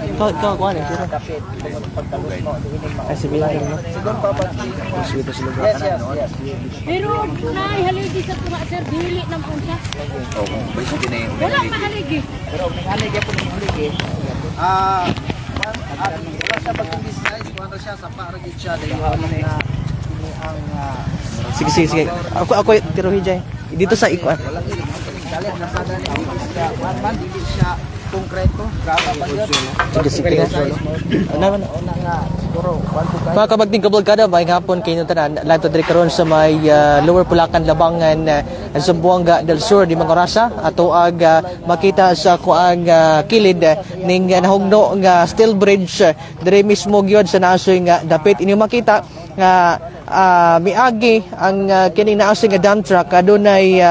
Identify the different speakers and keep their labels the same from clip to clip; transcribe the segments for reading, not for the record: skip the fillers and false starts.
Speaker 1: Ikaw, ikaw, kuha na, sure. Ay, sabihin lang, no? Sweet sa lugar.
Speaker 2: Yes.
Speaker 3: Pero naay haligi sa tuwa, sir, dili na maunsa.
Speaker 4: Oh, basta din eh.
Speaker 3: Wala pa haligi.
Speaker 2: Ah, wala siya pag size, wala siya sa para gid siya dahil na ini ang
Speaker 1: Sige, sige, sige. Ako, ako, tiruhin dyan. Dito sa ikuan.
Speaker 2: Walang ilig galit nasada ni dili siya one man, dili siya konkreto, graba pa yun.
Speaker 1: Sige, sige. Ano naman?
Speaker 2: Una nga siguro one to
Speaker 1: Mga kabagting kabalkada, may hapon kayo tanan. Lanto diri karon sa may Lower Pulacan, Labangan, Zamboanga del Sur di mga orasa ato ag makita sa kuang kilid ning nahugno nga steel bridge diri mismo gyud sa naasoy nga dapit. Inyo makita nga miagi ang kining naasoy nga dump truck, adunay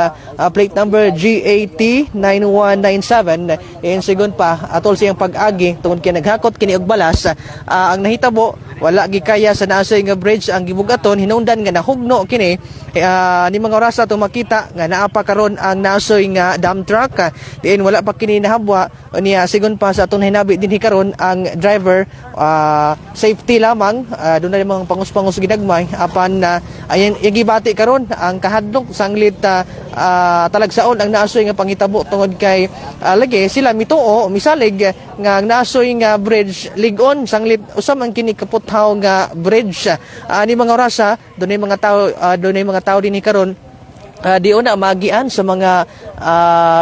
Speaker 1: plate number GAT 9197. In sigon pa atol siyang pag-agi tungod kay naghakot kini og balas. Ang nahitabo, wala gikaya sa naasoy nga bridge ang gibugaton, hinungdan nga nahugno kini. Ni mga orasa atong makita nga naa pa karon ang naasoy nga dump truck. Diin wala pa kini nahabwa niya. Sigon pa sa atong hinabi dinhi karon, ang driver safety lamang, dunay mga pangus-pangus ginagmay apan ayan iyang gibati karon ang kahadlok sanglit talagsaon ang naasoy nga panghitabo tungod kay lagi sila mituo misalig nga ang naasoy nga bridge lig-on sanglit usa man kini kaputhaw nga bridge. Ni mga orasa dunay mga tao dinhi karon. Di una magian sa mga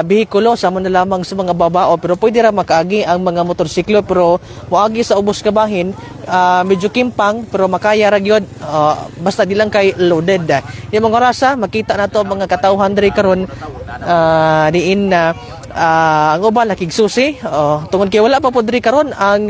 Speaker 1: bihikulo sa na lamang sa mga babao, pero pwede ra makaagi ang mga motorsiklo, pero moagi sa ubos kabahin medyo kimpang, pero makaya ra gyud, basta di lang kay loaded. Yung mga orasa makita nato ang mga katawhan diri karon, diin na ang uban nakigsusi, oh, tungod kay wala pa po diri karon ang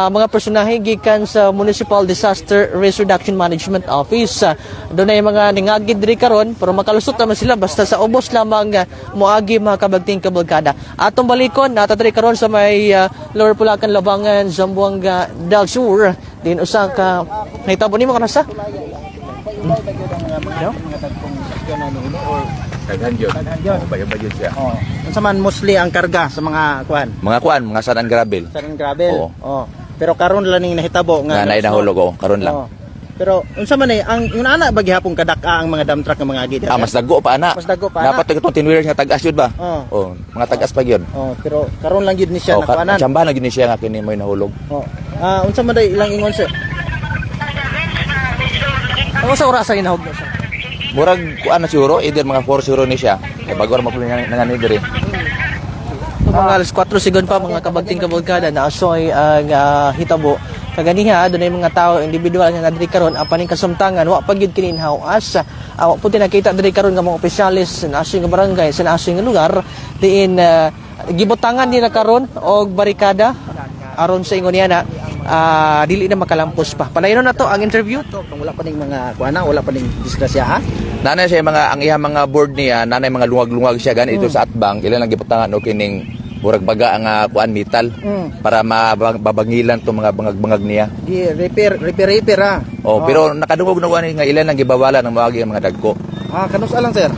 Speaker 1: mga personahe gikan sa Municipal Disaster Risk Reduction Management Office. Dunay mga ningagid diri karon, pero makalusot naman sila basta sa ubos lamang moagi, mga kabagting kabalkada. Atong balikon nata diri karon sa may Lower Pulacan, Labangan, Zamboanga del Sur din usa ka nahitabo nimo kanasa.
Speaker 2: Pailay ba gyud ang mga dagkong sakyanan ni or
Speaker 4: Daghan yun.
Speaker 2: Daghan yun.
Speaker 4: Oh, bayo-bayo siya.
Speaker 2: Oh, unsa man mostly ang karga sa mga kuan?
Speaker 4: Mga kuan, mga sand and gravel.
Speaker 2: Sa gravel.
Speaker 4: Oo.
Speaker 2: Oh. Pero karon lang ning nahitabo
Speaker 4: Nga
Speaker 2: nga
Speaker 4: naay nahulog, oh, karon lang.
Speaker 2: Oh. Pero unsa man eh ang yung ana ba gihapon kadak-a ang mga dump truck nga mga agi
Speaker 4: Ah, mas dago pa ana.
Speaker 2: Mas dago pa ana.
Speaker 4: Dapat itong 10 wheelers nga tag-as yun ba?
Speaker 2: Oh.
Speaker 4: Oh, mga tag-as pa yun.
Speaker 2: Oh, pero karon lang gyud ni siya
Speaker 4: Oh,
Speaker 2: nakuanan.
Speaker 4: tsamba na gyud ni siya nga kini mo'y nahulog.
Speaker 2: Oh. Ah, unsa man day ilang ingon, sir?
Speaker 1: Ako sa orasa inahugno siya.
Speaker 4: Murag kuan na siguro, either mga 4 siguro ni siya. Kay bago ra man nga ni diri.
Speaker 1: So, mga alas 4 sigon pa, mga kabagting kabalkada, naasoy ang hitabo. Kaganiha, dunay mga tao individual nga nadiri karon apan ning kasumtangan wa pa gyud kini inhawas. Wa po tinakita diri karon nga mga opisyalis sa naasoy nga barangay sa naasoy nga lugar diin gibutangan nila karon og barikada aron sa ingon niya na dili na makalampos pa. Palayon na to ang interview.
Speaker 2: To, kung wala pa ning mga kuana, wala pa ning disgrasya ha.
Speaker 4: Nanay siya mga ang iya mga board niya, nanay mga lungag-lungag siya gani ito sa atbang, ilan ang gibutangan og kining murag baga ang kuan metal para mababangilan tong mga bangag-bangag niya.
Speaker 2: Di repair repair repair ha.
Speaker 4: Oh, pero nakadungog na kuan nga ilan ang gibawala ng moagi ang mga dagko.
Speaker 2: Ah, kanus lang, sir?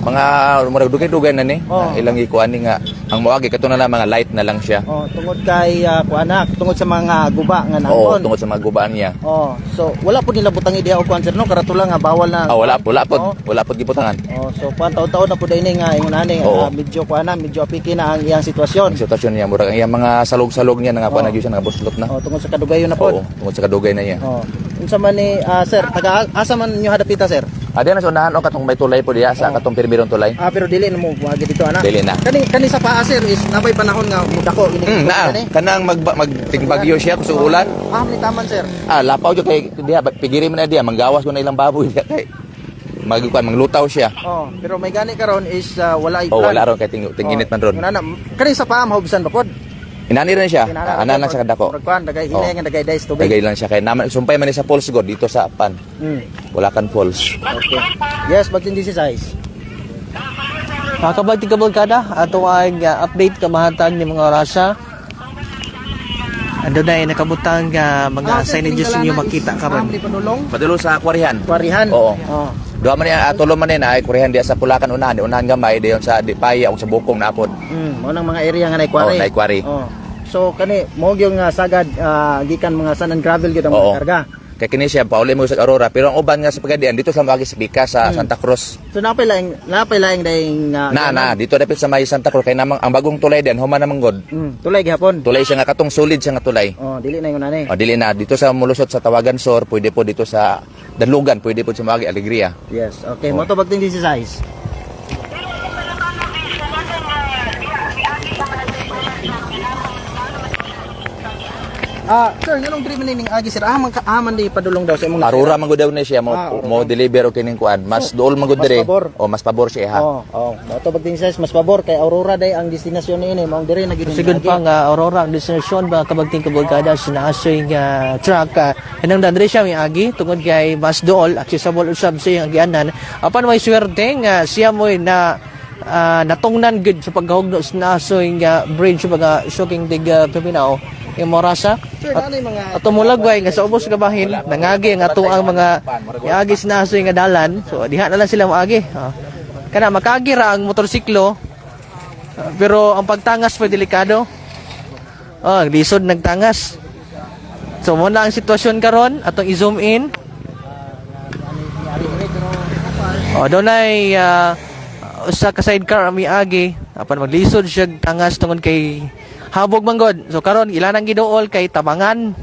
Speaker 4: Mga murag dugay-dugay na ni, ilang gikuan ni nga ang moagi kato na lang mga light na lang siya.
Speaker 2: Oh, tungod kay kuana, tungod sa mga guba nga
Speaker 4: Oo,
Speaker 2: naangkon.
Speaker 4: tungod sa mga gubaan niya.
Speaker 2: Oh, so wala po nila butang ideya og kuan, sir, no, karato lang nga bawal na.
Speaker 4: Ah, wala po, wala po,
Speaker 2: Oh.
Speaker 4: wala po gibutangan.
Speaker 2: Oh, so kuan taon-taon na po dai nga ingon ani, medyo kuan na, medyo apiki na ang iyang sitwasyon.
Speaker 4: Ang sitwasyon niya murag ang iyang mga salog-salog niya nga kuan na gyud siya nagabuslot na.
Speaker 2: Oh, tungod sa kadugayon na po.
Speaker 4: Oo, tungod sa kadugay na niya.
Speaker 2: Oh. Unsa man ni sir, taga asa man inyo hadapita, sir?
Speaker 4: Adi na sa unahan o katong may tulay po diya sa katong pirmirong tulay.
Speaker 2: Ah, pero dili na mo buhagi dito ana.
Speaker 4: Dili na.
Speaker 2: Kani kani sa paa, sir, is nabay panahon nga mudako ini.
Speaker 4: Naa,
Speaker 2: Kani?
Speaker 4: kanang magtingbagyo siya kusog ulan.
Speaker 2: Ah, ni taman, sir.
Speaker 4: Ah, lapaw jud kay diha pigiri man na diha manggawas ko na ilang baboy diha kay magkuan manglutaw siya.
Speaker 2: Oh, pero may gani karon is wala
Speaker 4: Oh, wala ron kay ting tinginit man ron.
Speaker 2: Una na, kani sa paa mahubsan ba pod?
Speaker 4: Inani rin siya. Ah, ana lang sa kadako.
Speaker 2: Murag kuan dagay hinay nga dagay days tubig.
Speaker 4: Dagay lang siya kay naman sumpay man ni sa falls god dito sa pan. Wala kan falls.
Speaker 2: Okay. Yes, bagtin this is ice.
Speaker 1: Mga kabagting kabalkada, ato ang update kamahatag ni mga orasa. Ando na nakabutang mga
Speaker 2: Ah, sir,
Speaker 1: signages
Speaker 2: kining
Speaker 1: ninyo
Speaker 2: galana
Speaker 1: makita
Speaker 2: is
Speaker 1: karon.
Speaker 2: Amli padulong.
Speaker 4: Padulo sa Kwarihan.
Speaker 2: Kwarihan.
Speaker 4: Oo.
Speaker 2: Oh.
Speaker 4: Duha man niya, tulo man niya na ay kurehan diya sa Pulacan unahan, unahan gamay dayon sa Dipaya ug sa Bukong na pod.
Speaker 2: Mao nang mga area nga naikwari.
Speaker 4: Oh, naikwari.
Speaker 2: Oh. So kani mo gyud nga sagad gikan mga sand and gravel gyud ang mga karga.
Speaker 4: Kay kini siya pauli mo sa Aurora, pero ang uban nga sa pagadian dito sa moagi sa Pika sa Santa Cruz.
Speaker 2: So napay laing daing
Speaker 4: Na na dito dapit sa may Santa Cruz kay namang ang bagong tulay diyan human namang god.
Speaker 2: Tulay gihapon.
Speaker 4: Tulay siya nga katong solid siya nga tulay.
Speaker 2: Oh, dili na ingon ani.
Speaker 4: O dili na dito sa mulusot sa Tawagan Sor, pwede po dito sa Danlugan, pwede po sa moagi Alegria.
Speaker 2: Yes. Okay,
Speaker 4: Oh.
Speaker 2: mo to bagting 16. Sir, nganong diri man ning agi, sir? Ah, man aman di padulong daw sa imong
Speaker 4: Aurora man gud daw ni siya mo
Speaker 2: Ah, Aurora.
Speaker 4: mo deliver og kining kuan. Mas dool man gud
Speaker 2: mas
Speaker 4: dire.
Speaker 2: pabor.
Speaker 4: O mas pabor siya ha.
Speaker 2: Oh. Mo to bagting 16 mas pabor kay Aurora day ang destinasyon niini, maong diri na gid.
Speaker 1: Sigon pa nga Aurora ang destinasyon mga kabagting kabalkada sa naasoy nga truck. Hinang diri siya may agi tungod kay mas dool accessible usab sa iyang agianan. Apan may swerte nga siya mo'y na natungnan gud sa paghugno sa naasoy nga bridge mga shocking dig Paminaw yung morasa.
Speaker 2: Sir, naanay mga
Speaker 1: At tumulagway nga sa ubos gabahin nangagi ang ato ang mga miagi sa naasoy nga dalan. So diha na lang sila moagi. Ah. Kana makaagi ra ang motorsiklo. Pero ang pagtangas pa delikado. Oh, lisod nagtangas. So mo na ang sitwasyon karon atong i-zoom in. Oh, dunay usa ka sidecar ang miagi apan maglisod siya tangas tungod kay habog man god. So karon ilan ang giduol kay tabangan.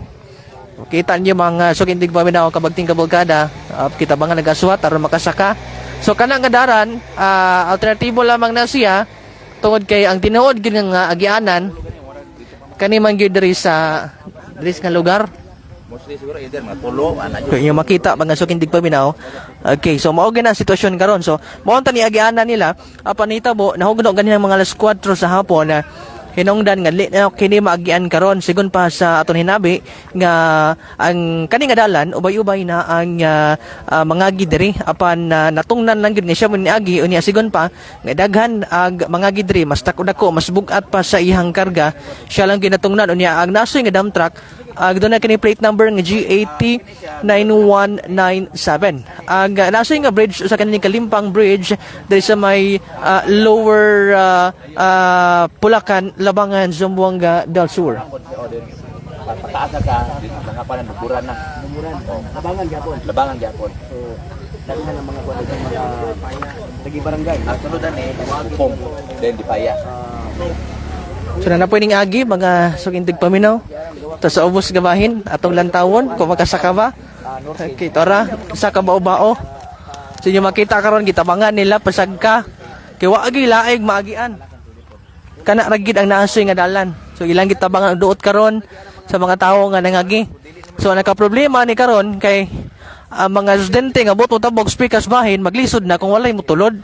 Speaker 1: So, kita niyo mga sukindig paminaw kabagting kabalkada, kita bangan nagaswat aron makasaka. So kanang nga daran, alternatibo lamang na siya tungod kay ang tinuod gyud nga agianan kani man gyud diri sa nga lugar.
Speaker 4: Mostly siguro either mga tulo ana.
Speaker 1: Kung inyo makita mga sukindig paminaw. Okay, so mao gyud ang sitwasyon karon. So mao ang tani agianan nila apan nitabo nahugno ganin ang mga alas 4 sa hapon na hinungdan nga li na kini maagian karon sigon pa sa aton hinabi nga ang kani nga dalan ubay-ubay na ang mga diri apan natungnan lang gyud nga siya mo niagi unya sigon pa nga daghan ag mga diri mas dako mas bugat pa sa iyang karga siya lang ginatungnan unya ang nasoy nga dump truck ag doon na kini plate number nga GAT 9197. Ang nasoy nga bridge sa kaning Kalimpang Bridge diri sa may lower Pulacan, Labangan, Zamboanga del Sur.
Speaker 4: Pataas na ka, dito mga panan buburan na.
Speaker 2: Buburan. Labangan gyapon.
Speaker 4: Labangan gyapon.
Speaker 2: So daghan ang mga kuan dito, mga lagi barangay.
Speaker 4: Ang sunod ani Bukong, then Dipaya.
Speaker 1: So na po ning agi mga sukindig paminaw. Ta sa ubos gabahin atong lantawon kung makasaka ba. Okay, tora sa kabao-bao. So inyo makita karon gitabangan nila pasagka. Kay wa agi laig maagian. Kana ra gid ang naasoy nga dalan. So ilang gitabangan ang duot karon sa mga tawo nga nangagi. So ang nakaproblema ni karon kay ang mga residente nga buto tabog speakers bahin maglisod na kung walay mutulod.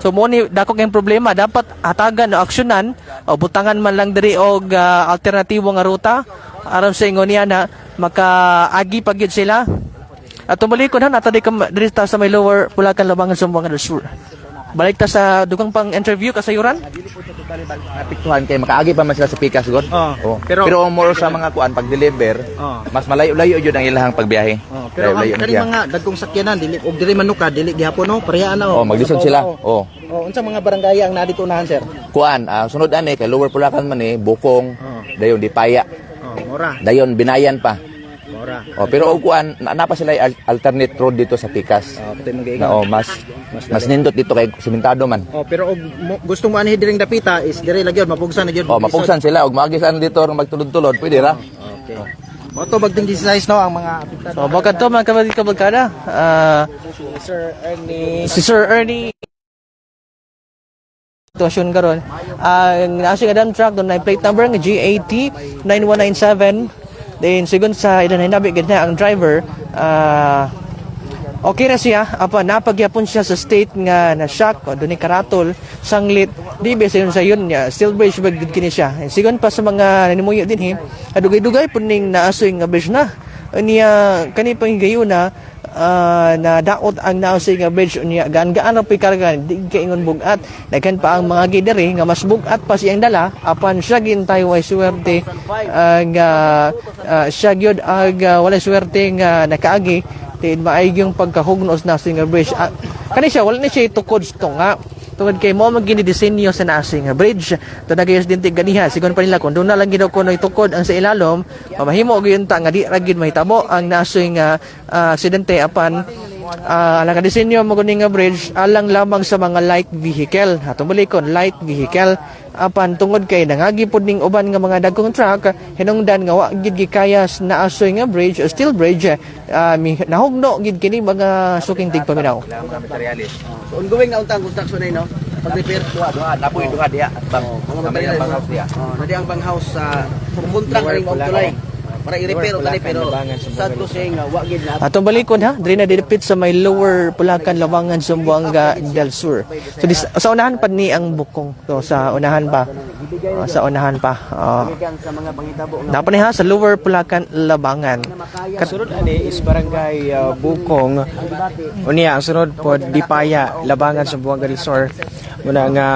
Speaker 1: So mo ni dako kayong problema, dapat hatagan o aksyonan o butangan man lang diri og alternatibo nga ruta aron sa ingon niya na makaagi pa gyud sila. At tumuli ko na nata di diri ta sa may lower Pulacan Labangan Zamboanga del Sur. Balik ta sa dugang pang interview kasayuran.
Speaker 4: Apektuhan kay makaagi pa man sila sa Pikas god.
Speaker 2: Oh,
Speaker 4: Oh.
Speaker 2: pero-
Speaker 4: Pero, more sa mga kuan pag deliver,
Speaker 2: Oh.
Speaker 4: mas malayo-layo jud ang ilahang pagbiyahe.
Speaker 2: Oh, pero ang
Speaker 4: Layo-layo na
Speaker 2: kani
Speaker 4: siya.
Speaker 2: mga dagkong sakyanan dili og diri manuka dili gihapon no, pareha na.
Speaker 4: Oh, maglisod sila. Oh.
Speaker 2: Oh, unsa mga barangay ang naa dito unahan, sir?
Speaker 4: Kuan, sunod ani kay Lower Pulacan man eh, Bukong,
Speaker 2: Oh.
Speaker 4: dayon Dipaya,
Speaker 2: Oh, mora.
Speaker 4: dayon Binayan pa.
Speaker 2: Mora.
Speaker 4: Oh, pero og kuan na, pa sila alternate road dito sa Pikas.
Speaker 2: Oh, pati mong giingon.
Speaker 4: Na oh, mas mas nindot dito kay simentado man.
Speaker 2: Oh, pero og gusto mo anhi diring dapita is diri lang gyud mapugsan na gyud.
Speaker 4: Oh, mapugsan sila og maagi saan dito rong magtulod-tulod, pwede ra.
Speaker 2: Okay. Mo to bagting 16 no ang mga apektado.
Speaker 1: So baka to mga kabalik kabalkada.
Speaker 2: Sir Ernie.
Speaker 1: Si Sir Ernie sitwasyon karon. Ang nasa nga dump truck doon na plate number nga GAT 9197. Then sigon sa ilan hinabi gid na ang driver okay ra siya apa napagyapon siya sa state nga na shock o dunay karatol sanglit di ba sayon sayon niya steel bridge ba gid kini siya. And sigon pa sa mga nanimuyo dinhi adugay-dugay pud ning naasoy nga bridge na niya kani pang higayuna na daot ang naasoy nga bridge unya gaan-gaan ra puy karga di kaingon bugat daghan pa ang mga gidiri nga mas bugat pa siyang dala apan siya gintay way swerte nga siya gyud ag walay swerte nga nakaagi tiin maayong pagkahugnos na nga bridge. Kani siya, wala ni siya itukod sa tunga. Tungod kay mo man ginidisenyo sa naasing nga bridge. To nagayos din tig ganiha. Sigon pa nila kung doon na lang ginaw kuno itukod ang sa ilalom, mamahimo gyud ta nga di ra gyud mahitabo ang naasing nga aksidente, apan ang disenyo mo guni nga bridge alang lamang sa mga light vehicle. Atong balikon, light vehicle, apan tungod kay nangagi pod ning uban nga mga dagkong truck, hinungdan nga wa gid gikaya sa naasoy nga bridge o steel bridge, nahugno gid kini, mga suking tigpaminaw.
Speaker 4: Mga materialis.
Speaker 2: So ongoing na unta ang construction ay, no? Pag-repair.
Speaker 4: Duha, duha, napoy duha diha. Bang,
Speaker 2: Mga
Speaker 4: mga
Speaker 2: materials.
Speaker 4: bang house diha.
Speaker 2: Oh, nadi ang bang house sa contract ring maong tulay. Para i-repair o tali, pero sad to say nga wa gid na.
Speaker 1: Atong balikon ha, diri na didapit sa may Lower Pulacan, Labangan, Zamboanga del Sur. So sa unahan pa ni ang bukong. So sa unahan pa. Oh, sa unahan pa. Oh.
Speaker 2: Gikan sa mga pangitabo nga
Speaker 1: Napa ni ha sa Lower Pulacan, Labangan.
Speaker 5: Sunod ani is Barangay Bukong. Unya ang sunod pod Dipaya, Labangan, Zamboanga del Sur. Muna nga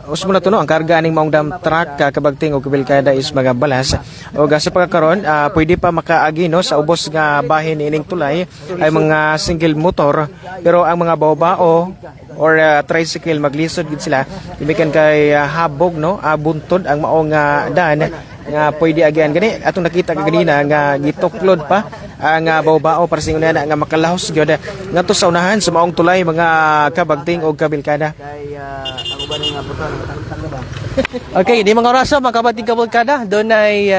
Speaker 5: usmo na to, no, ang karga aning maong dump truck, kabagting og kabilkada, is mga balas. Og sa pagkakaron, pwede pa makaagi, no, sa ubos nga bahin ining tulay ay mga single motor, pero ang mga bao-bao or tricycle maglisod gid sila imikan kay habog, no, buntod ang maong daan nga pwede agian. Gani atong nakita kaganina nga gituklod pa ang bao-bao para sa ingon na nga makalahos gyud ngadto sa unahan sa maong tulay, mga kabagting og kabilkada.
Speaker 2: Kay ang uban nga butan tang ba.
Speaker 1: Okay, di mga orasa, mga kabating kabalkada, doon ay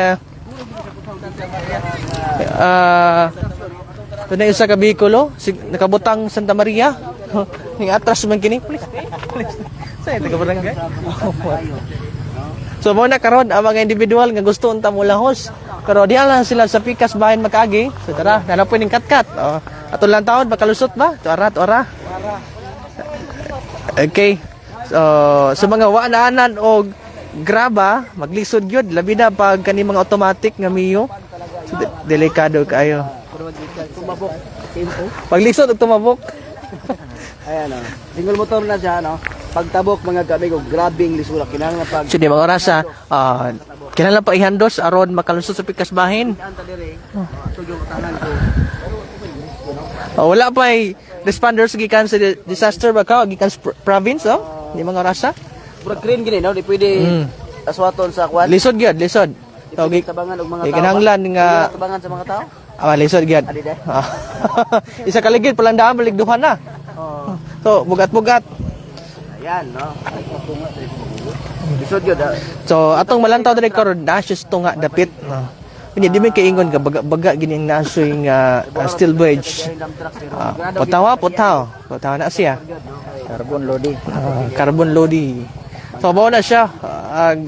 Speaker 1: isa ka bihikulo, si, nakabutang Santa Maria. Ning atras man kini. Please, please. Sa taga barangay. So mo na karon ang mga individual nga gusto unta mo lahos. Pero di lang sila sa pikas bahin makaagi. So tara, nalapoy ning katkat. Oh. Ato lang taon makalusot ba? Tuara, tuara. Okay. So, sa mga wa-naanan og graba, maglisod gyud, labi na pag kani mga automatic nga Mio. So, delikado kaayo.
Speaker 2: Tumabok. Same.
Speaker 1: Paglisod og tumabok.
Speaker 2: Ayan oh. Single motor na siya, no. Pagtabok, mga kamigo, grabing lisura kinahanglan pag
Speaker 1: So di mga orasa, kinahanglan pa ihandos aron makalusot sa pikas bahin.
Speaker 2: anta dire. Oh, ato yung utangan ko.
Speaker 1: Oh, wala pa ay responders gikan sa disaster ba ka gikan sa province, oh. Di mga orasa.
Speaker 2: Murag crane gini, no, di pwede aswaton sa kwan.
Speaker 1: Lisod gyud, lisod.
Speaker 2: Di
Speaker 1: So,
Speaker 2: pwede tabangan og mga tao.
Speaker 1: kinahanglan
Speaker 2: ba?
Speaker 1: nga
Speaker 2: Pwede tabangan sa mga tao.
Speaker 1: Lisod gyud.
Speaker 2: Adi de?
Speaker 1: Ah. Isa kaligid palandaan baligduhan na.
Speaker 2: Oh.
Speaker 1: So, bugat-bugat.
Speaker 2: Ayan, no. Lisod yun, ah.
Speaker 1: So atong malantaw diri karon na siya tunga dapit. No. Hindi di man kaingon ka baga-baga gini ang nasoy nga steel bridge. Putawa, putaw. Putaw na siya.
Speaker 2: Carbon loading.
Speaker 1: Carbon loading. So mao na siya ag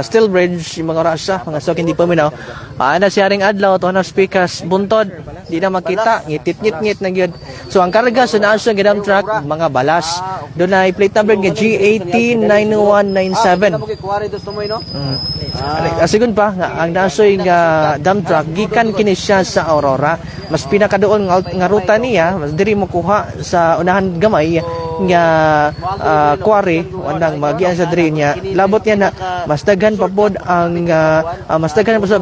Speaker 1: steel bridge yung mga rasa, mga sok hindi paminaw. Na siya ring adlaw to na speakers buntod di na makita, ngitit-ngit na gyud. So ang karga sa naso nga dump truck mga balas. Doon ay plate number nga G189197.
Speaker 2: Ah, okay, kuwari dos tumoy, no?
Speaker 1: Sigon pa nga ang nasoy nga dump truck gikan kini siya sa Aurora. Mas pinaka doon nga ruta niya, mas diri mo kuha sa unahan gamay nga quarry wandang magian sa diri niya. Labot niya na mas daghan pa pod ang mas daghan pa sa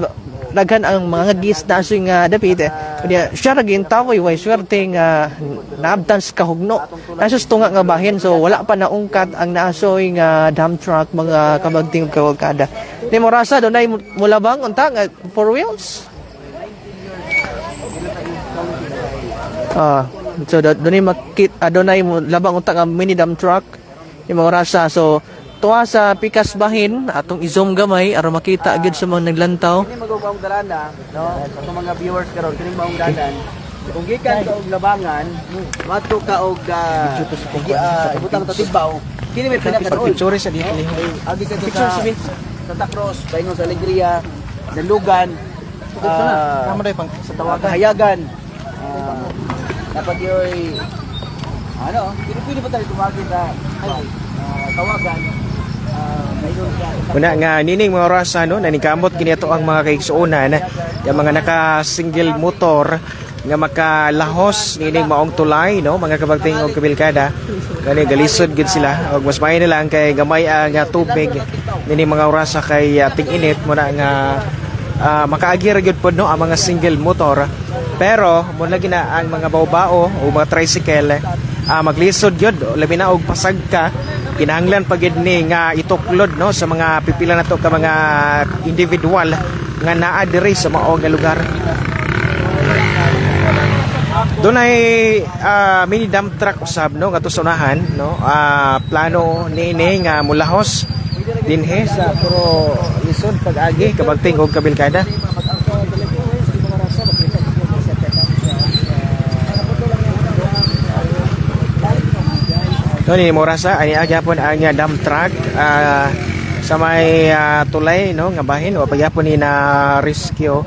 Speaker 1: daghan ang mga gis nasoy nga dapit. Unya siya ra gintawoy, way swerte nga naabtan sa kahugno. Nasa tunga nga bahin, so wala pa naungkat ang naasoy nga dump truck, mga kabagting kawagkada. Ni Morasa dunay mulabang unta nga four wheels. So dunay makit dunay labang unta nga mini dump truck ni mga rasa. So tuwa sa pikas bahin, atong i-zoom gamay aron makita gyud sa mga naglantaw.
Speaker 2: Kini magaw maong dalana, no? Sa atong mga viewers karon, kining maong dalan. Kung gikan ka og Labangan, mato ka og ibutang ta Tigbao, kini may pinakadool.
Speaker 5: Picture sa dito.
Speaker 2: Agi ka to sa Santa Cruz, paingon sa Alegria, Dalugan,
Speaker 5: sa
Speaker 2: Kahayagan. Dapat yoy ano, pwede pwede ba tayo tumagi sa highway? Tawagan. Paingon sa
Speaker 5: Una nga nining mga orasa, no, naningkamot kini ato ang mga kaigsuonan yung mga naka single motor nga makalahos nining maong tulay, no, mga kabagting og kabilkada. Gani galisod gid sila og mas maayo na lang kay gamay ang tubig nining mga orasa kay ting-init mo na nga makaagi ra gyud pod, no, ang mga single motor, pero mo lagi na ang mga bao-bao o mga tricycle. Maglisod gyud, labi na og pasag ka, kinahanglan pa gyud ni nga ituklod, no, sa mga pipila nato ka mga individual nga naa diri sa mao nga lugar. Doon ay mini dump truck usab, no, ngadto sa unahan, no. Plano niini nga mulahos dinhi sa, pero lisod pag-agi, kabagting og kabilkada. No, ni Morasa ani gyapon ang dump truck sa may tulay, no, nga bahin wa pagyapon ni na rescue.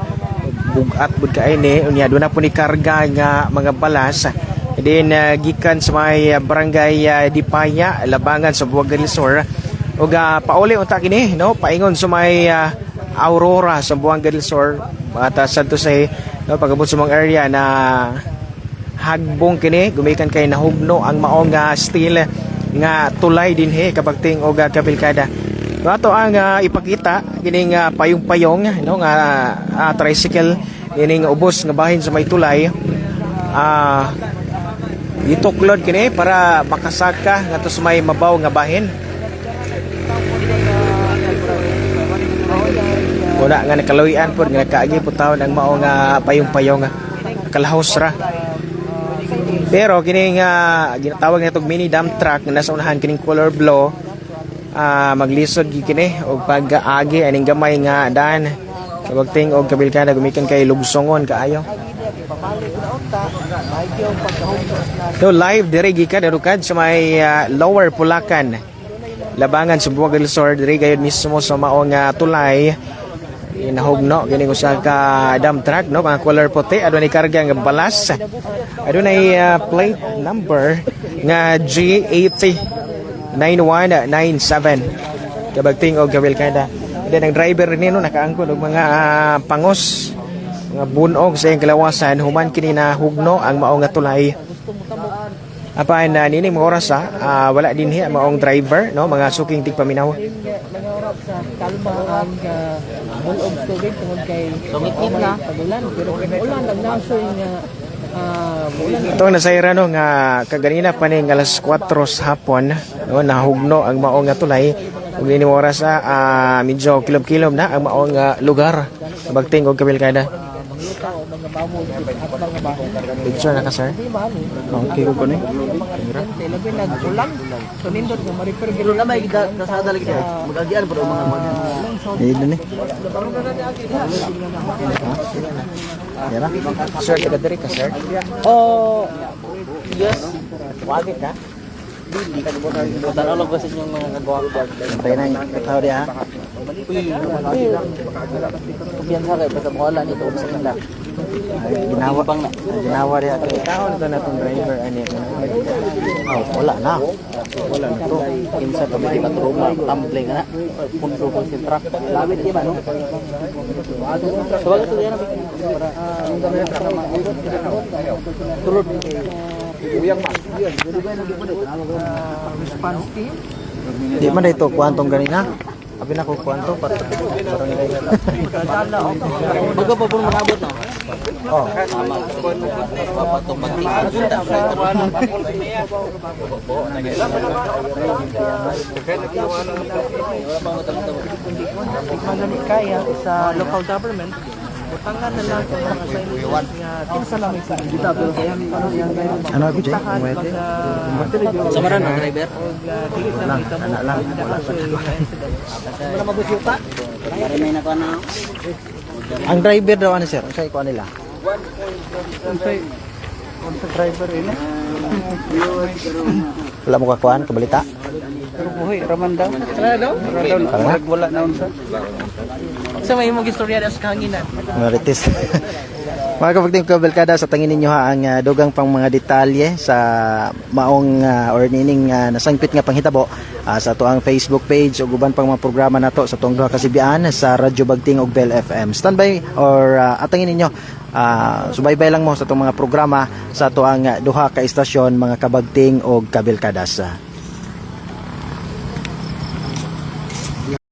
Speaker 5: Bugat bud kay ni. Unya doon na po ni karga nga mga balas din gikan sa may barangay Dipaya, Labangan sa Zamboanga del Sur ug pauli unta kini, no, paingon sa may Aurora sa Zamboanga del Sur, mga ta Santo Jose, no. Pagabot sa mga area na hagbong kini gumikan kay nahugno ang maong nga steel nga tulay dinhi, kabagting og kabilkada. No, ato ang ipakita kining payong-payong, no, nga tricycle kining ubos nga bahin sa may tulay. Ituklod kini para makasaka ngadto sa may mabaw nga bahin. Wala nga nakaluyan pod nga nakaagi po taon ang mao nga payong-payong, kalahos ra. Pero kini nga ginatawag na itong mini dump truck nga nasa unahan kining color blue, maglisod gyud kini og pag-agi aning gamay nga daan, kabagting og kabilkada, gumikan kay lugsongon kaayo. So live dire gikan rukad sa may Lower Pulacan, Labangan sa Zamboanga del Sur, dire gayud mismo sa mao nga tulay inahugno kini usa ka dump truck, no, mga color puti. Adunay karga nga balas, adunay plate number nga G80 9197, kabagting og kabilkada. Then ang driver ni, no, nakaangkon og mga pangos, mga bunog sa iyang kalawasan human kini nahugno ang mao nga tulay. Apan nining mga oras wala dinhi ang maong driver, no, mga suking tigpaminaw.
Speaker 1: Mga oras sa kalma ang bulog tubig tungod kay sungit na pagulan, pero kung ulan nagnasoy nga ulan.
Speaker 5: Ito ang nasayra, no, nga kaganina pa ning alas 4 sa hapon, no, nahugno ang mao nga tulay ug nining oras medyo kilob-kilob na ang mao nga lugar, bagting og kabilkada.
Speaker 1: Mangluta o mga bamog at mga baho.
Speaker 5: Picture na ka, sir.
Speaker 1: Hindi mahal eh.
Speaker 5: Okay ko ni.
Speaker 1: Mga labi nag-ulan. So nindot nga ma-repair
Speaker 2: Pero na may kasada lagi dyan. Magagian po mga.
Speaker 6: Dito ni.
Speaker 5: Sir, taga diri ka, sir?
Speaker 1: Oh, yes.
Speaker 5: Wagi ka?
Speaker 2: Tanong ko sa inyong mga kagawa.
Speaker 6: Antay na yung kataw diha.
Speaker 2: Kumpiyansa kayo, basta mawala nito sa kanila.
Speaker 6: Ginawa. Ginawa diha.
Speaker 5: Taon ka na tong driver ani?
Speaker 6: Oh, wala na.
Speaker 2: Wala na to. Kinsa pa may patroma, tumbling na. Pundo ko si truck. Lawit di ba, no? Tawag ito diyan. Tulod.
Speaker 1: Response team.
Speaker 6: Di man dito kuantong ganina. Abi na ko kuanto pat.
Speaker 2: Bago pa po makabot, no?
Speaker 6: Oh.
Speaker 2: Papatong pagtingin.
Speaker 1: Di man gani kaya sa local government, butangan na lang ang mga signage nga kinsa lang may sa
Speaker 6: Ano ako, Jay?
Speaker 2: Samaran ang driver.
Speaker 1: Dili na mahitabo
Speaker 6: Lang,
Speaker 1: ang
Speaker 2: Wala mabusyuta. Para may nakuha na.
Speaker 6: Ang driver daw ano, sir? Unsay kuan nila?
Speaker 2: Driver ini.
Speaker 6: Wala mo kakuan kabalita?
Speaker 2: Pero buhi, raman daw. Murag wala na unsa.
Speaker 1: Sa may imong istorya sa kahanginan.
Speaker 6: Marites. Mga kapagting kabelkada, sa tingin ninyo ha ang dugang pang mga detalye sa maong or nining nasangpit nga panghitabo sa atoang Facebook page ug uban pang mga programa nato sa tuong duha ka sibian sa Radyo Bagting ug Bell FM. Standby or atangin ninyo, subaybay lang mo sa atong mga programa sa atoang duha ka istasyon, mga kabagting ug kabelkadas.